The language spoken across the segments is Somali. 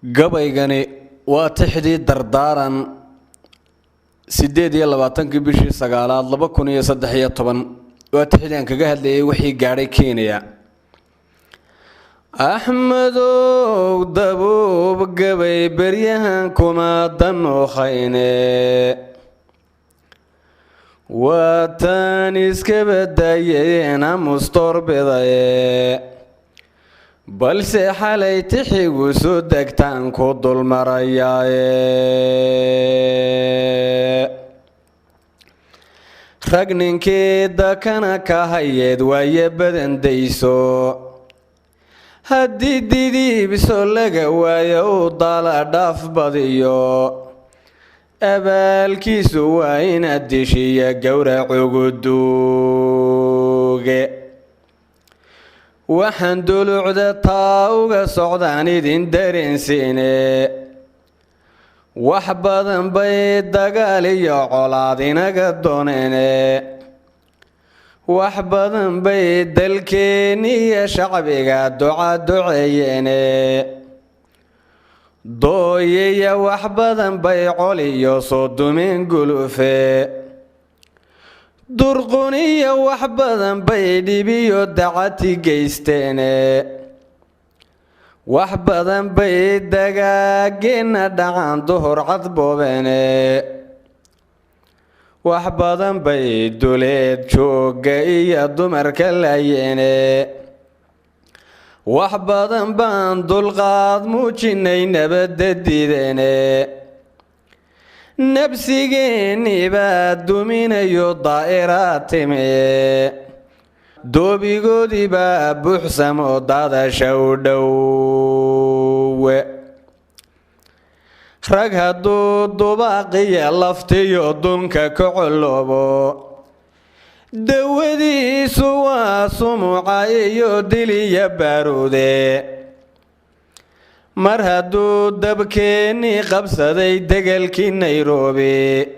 Gabaygani waa tixdii dardaaran 28-kii bishii sagaalaad 2013. Waa tixdii aan kaga hadlayay wixii gaadhay Kenya. Axmedow dabuub gabay beryahan kuma danuukhayne, waataan iska badayeen amustorbidaye, balse xalay tixigu soo degtaan ku dulmarayaaye. Rag ninkii dakana ka hayeed waaye badandayso, haddii didiibso laga waayo uu daala dhaaf badiyo, abaalkiisu waa inaad dishiya gowrac ugu duuge. Waxaan dulucda taa uga socdaan idin dareensiine, wax badan bay dagaal iyo colaad inaga dooneene, wax badan bay dalkeenniyo shacbiga duca duceeyeene, dooyiya wax badan bay col iyo soo dumeen gulufe, durquniyo wax badan bay dhibiyo dacati geysteene, wax badan bay dagaageenna dhacaan duhur cadboobeene, wax badan bay duleed joogga iyo dumarka laayeene, wax badan baan dulqaad muujinay nabadda diideene, nabsigeennii baa duminayo daa'iraad timiye, doobigoodii baa buuxsamo daadasha u dhowe. Rag hadduu dubaaqiya laftiyo dunka ka coloobo, dawadiisu waa sumuca iyo diliya baaruude. Mar hadduu dabkeennii qabsaday degelkii Nairobi,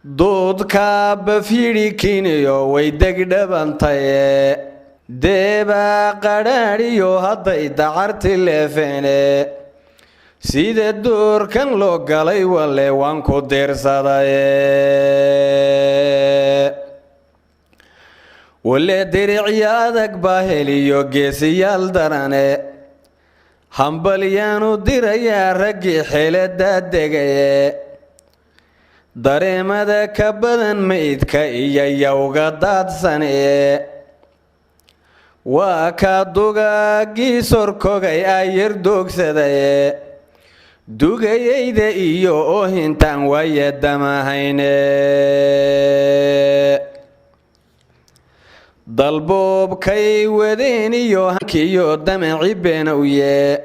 duudkaa bafyidhi kiniyo way degdhabantaye, deebaa qadhaadhiyo hadday dacarti leefeene, sida doorkan loo galay walle waan ku diirsadaye. Walle diricyo adag baa heliyo geesiyaal darane, hambalyaanu dirayaa raggii xeeladaa degaye, dareemada ka badan maydka iyo yowga daadsaneye, waa kaa dugaagii sorkogay ayar doogsadaye, dugayayda iyo oohintaan waaya damahayne. Dalboobkay wadeen iyo hankiyo damaci beenowye,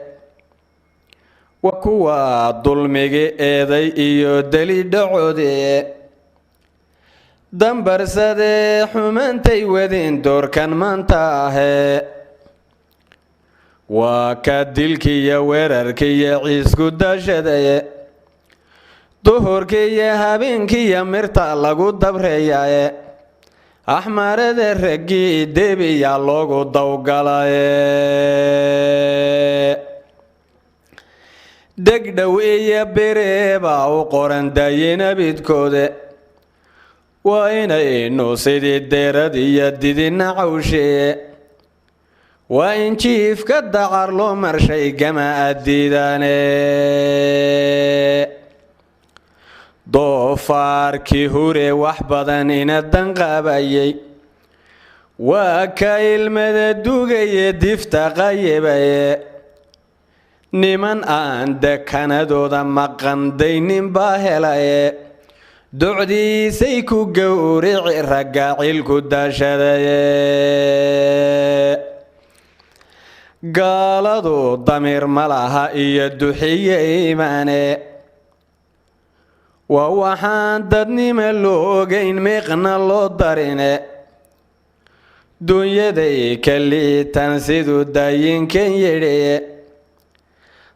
waa kuwa dulmigi eeday iyo deli dhacoode, dambarsadee xumantay wadeen doorkan maanta ahee, waa ka dilkiiyo weerarkiiyo ciisku daashadaye, duhurkiiyo habeenkiiyo mirta lagu dabreeyaye, axmarada raggii debiya loogu dawgalaye. Degdhow iyo bireebaa u qoran daayinabidkoode, waa inaynu sidii deerad iyo didina cawsheeye, waa in jiifka dacar loo marshay gama addiidaane. Doofaarkii hure wax badan ina danqaabayay, waa ka ilmada dugaye difta qayebaye, niman aan dekanadooda maqandaynin baa helaye, docdiisay ku gowrici ragga cilku daashadaye. Gaaladu damiir ma laha iyo duxiye iimaane, waa waxaan dadnima loo ogeyn miiqna loo darine, dunyaday ka liitan siduu daayinkan yidhiye,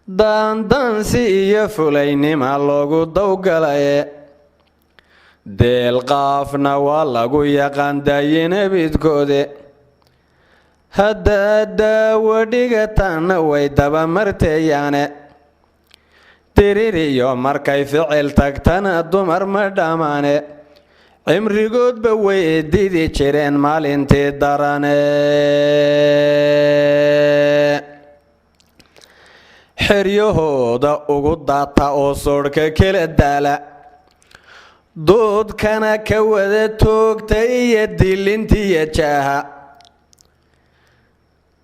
daandaansi iyo fulaynima loogu dawgalaye, deelqaafna waa lagu yaqaan daayinabidkoode. Haddaad daawo dhigatanna way dabamarteeyaane. Diririyo markay ficil tagtana dumar ma dhammaane, cimrigoodba way didi jireen maalintii darane. Xeryahooda ugu daata oo soodhka kala daala, doodkana ka wada toogta iyo dilintiyo jaaha,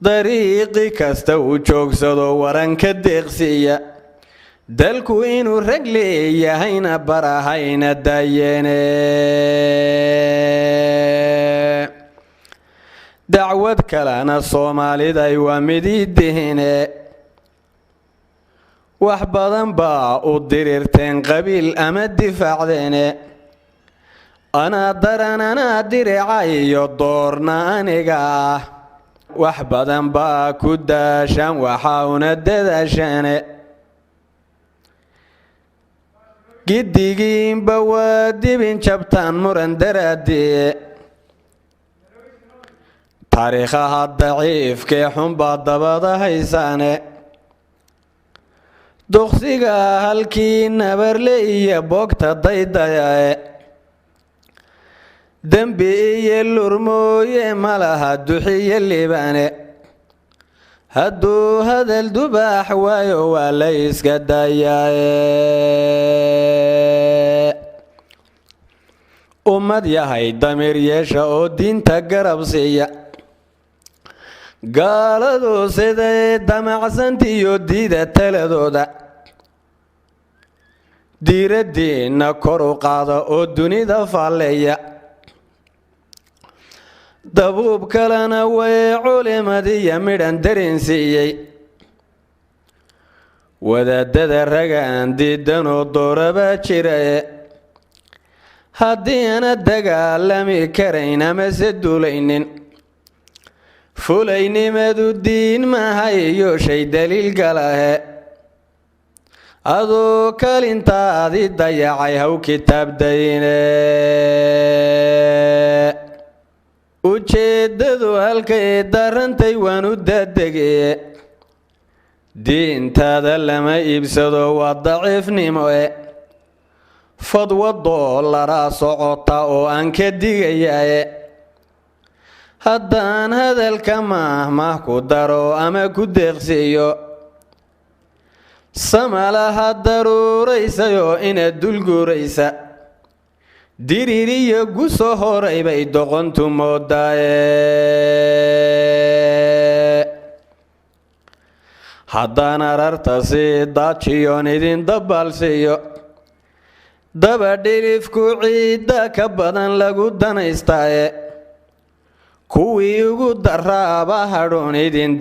dariiqi kasta uu joogsado waranka deeqsiiya, dalku inuu rag leeyahayna barahayna daayeene. Dacwad kalena Soomaaliday waa midii dihine, wax badan baa u dirirteen qabiil ama difaacdeene. Anaa daran, anaa dirica iyo doorna aniga ah, wax badan baa ku daashaan waxa una dadaashaane. Giddigiinba waa dibin jabtaan muran daraadie, taariikhaha daciifkee xunbaa dabada haysaane. Duqsiga halkii nabarle iyo boogta daydayae, dembi iyo lurmooye ma laha duxiyo libaane. Hadduu hadal dubaax waayo waa la iska dayaaye. Ummad yahay damiir yeesha oo diinta garab siiya, gaaladu siday damacsantiyo diida taladooda. Diiraddiinna kor u qaada oo dunida faalleeya, dabuub kalena way culimadiya midhan dareensiiyey. Wadaadada ragaan diidanoo doorabaa jirae, haddii ana dagaalami karayn amase duulaynin, fulaynimadu diin maha iyo shay daliil galahe. Aduu kalintaadii dayacay haw kitaab dayne. Ujeeddadu halkay darantay waan u daadegeye, diintaada lama iibsado waa daciifnimo e. Fadwo doolaraa socota oo aan ka digayaye, haddaan hadalka mahmah ku daro ama ku deeqsiiyo, samalaha daruuraysayoo inaad dulguuraysa, diririyo guso horay bay doqontu moodaaye. Haddaan ararta sii daajiyoon idin dabaalsiiyo, daba dhilifku ciidda ka badan lagu danaystaaye, kuwii ugu daraaba hadhuun idin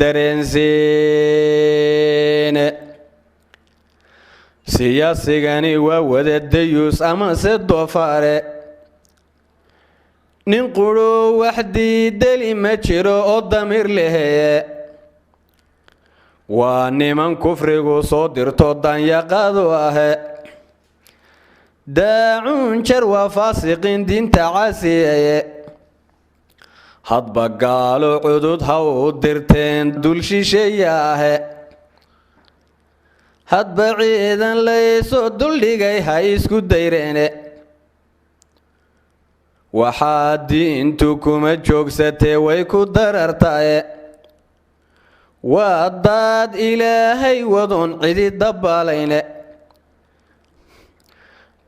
dareensiine. Siyaasigani waa wada dayuus amase doofaare, nin qudhoo wax diideli ma jiro oo damiir leheye. Waa niman kufrigu soo dirto danyaqaadu ahe, daacuun jar waa faasiqiin diinta caasiyeye. Hadba gaalo cudud ha u dirteen dul shisheeya ahe, hadba ciidan laysoo duldhigay ha isku dayreene. Waxaa diintu kuma joogsatee way ku darartaye, waa daad Ilaahay wadoon cidi dabaalayne.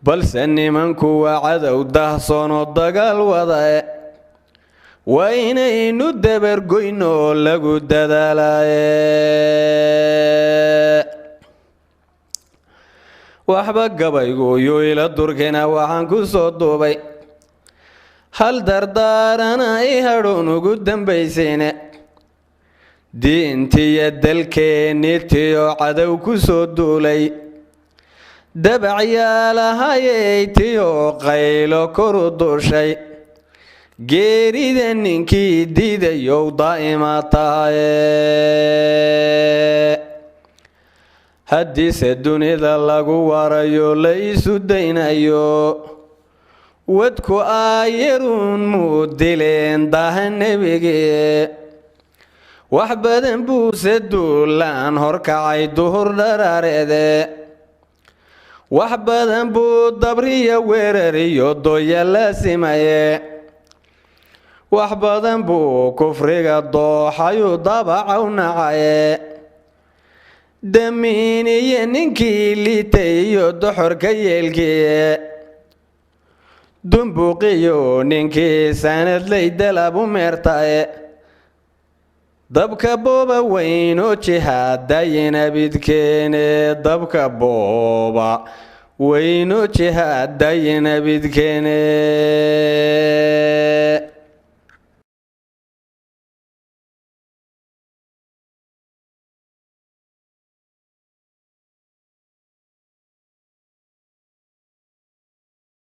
Balse nimanku waa cadow dahsoonoo dagaal wadae, waa inaynu dabargoyno oo lagu dadaalaye. Waxba gabaygu yuu ila durkina, waxaan ku soo duubay hal dardaarana i hadhoon ugu dambaysayne. Diintiyo dalkeenni tiyo cadow ku soo duulay, dabacyaalahayay tiyo qaylo koru duushay, geerida ninkii diidayow daa'ima tahaye. Haddiise dunida lagu warayo la isu daynayo, wadku aayaruun muu dileen daha nebigii. Wax badan buuse duulaan horkacay duhur dharaareede. Wax badan buu dabriya weerariyo doya la simaye. Wax badan buu kufriga dooxayu dabacaw nacaye. Damiiniye ninkii liitay iyo doxorka yeelkiye, dumbuqiyo ninkii sanadlay dalab u meertaye. Dabka booba weynoo jihaadayina bidkeene, dabka booba weynoo jihaadayina bidkeene.